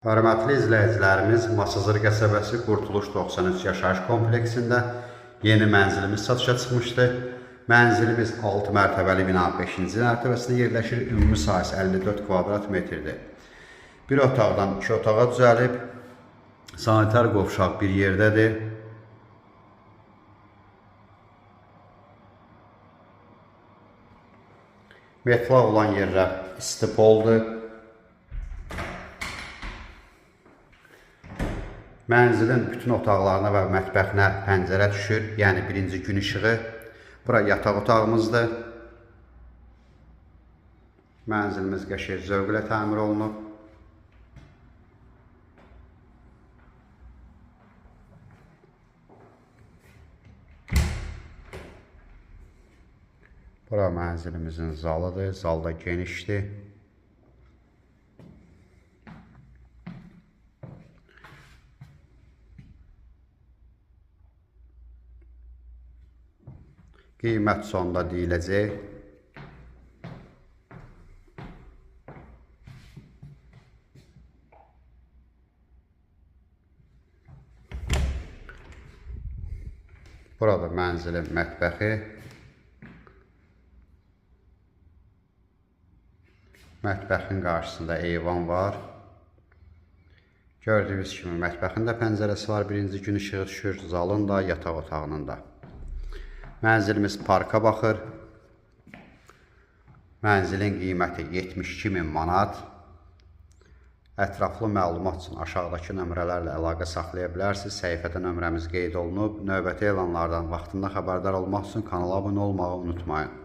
Hörmətli izləyicilərimiz, Masazır qəsəbəsi Qurtuluş 93 yaşayış kompleksində yeni mənzilimiz satışa çıxmışdı. Mənzilimiz 6 mərtəbəli bina 5-ci mərtəbəsində yerləşir. Ümumi sahəsi 54 kvadrat metrdir. Bir otaqdan iki otağa düzəlib. Sanitar qovşaq bir yerdədir. Metlaq olan yerlər istipoldur. Mənzilin bütün otaqlarına və mətbəxinə pəncərə düşür, yəni birinci gün işığı. Bura yataq otağımızdır. Mənzilimiz qəşəng zövqlə təmir olunub. Bura mənzilimizin zalıdır. Zal da genişdir. Qiymət sonda deyiləcək. Burada mənzilin mətbəxi. Mətbəxin qarşısında eyvan var. Gördüyünüz kimi mətbəxin də pəncərəsi var. Birinci gün işığı düşür, zalın da, yataq otağının da. Mənzilimiz parka baxır. Mənzilin qiyməti 72.000 manat. Ətraflı məlumat üçün aşağıdakı nömrələrlə əlaqə saxlaya bilərsiniz. Səhifədə nömrəmiz qeyd olunub. Növbəti elanlardan vaxtında xəbərdar olmaq üçün kanala abunə olmağı unutmayın.